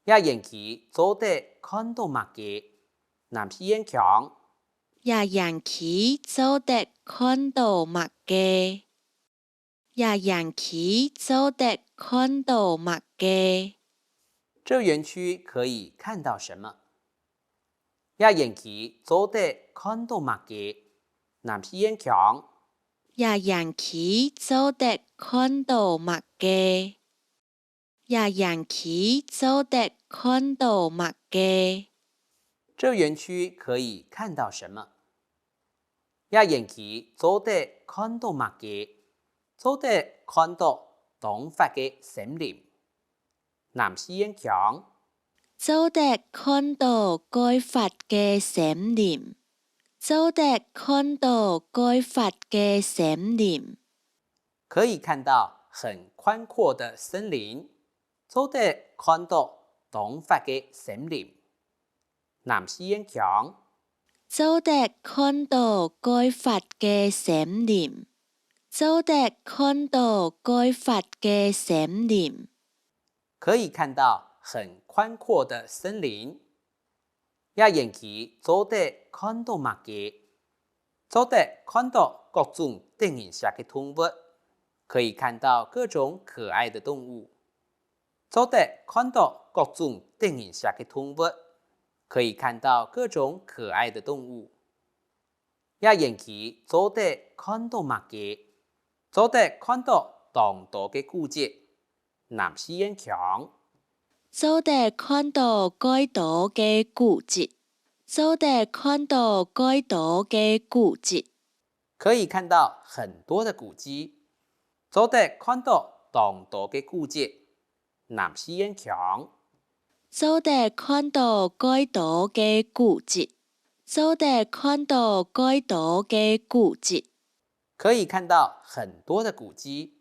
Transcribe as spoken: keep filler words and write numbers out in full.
這園區做得看著麼个？南四縣腔。這園區做得看著麼个？這園區做得看著麼个？這園區可以看到什麼？這園區做得看著麼个？南四縣腔。這園區做得看著麼个？ 這園區做得看著麼个？這園區可以看到什麼？這園區做得看著麼个？做得看著當闊个森林。南四縣腔。做得看著蓋闊个森林。做得看著蓋闊个森林。 可以看到很寬闊的森林，做得看著當闊个森林。南四縣腔。做得看著蓋闊个森林。做得看著蓋闊个森林。可以看到很寬闊的森林。 這園區做得看著麼个？做得看著各種得人惜个動物，可以看到各種可愛的動物。做得看著各種得人惜个動物，可以看到各種可愛的動物。這園區做得看著麼个？做得看著當多个古蹟。 南四縣腔。做得看著蓋多个古蹟。做得看著蓋多个古蹟。可以看到很多的古蹟。做得看著當多个古蹟。南四縣腔。做得看著蓋多个古蹟。做得看著蓋多个古蹟。 可以看到很多的古蹟。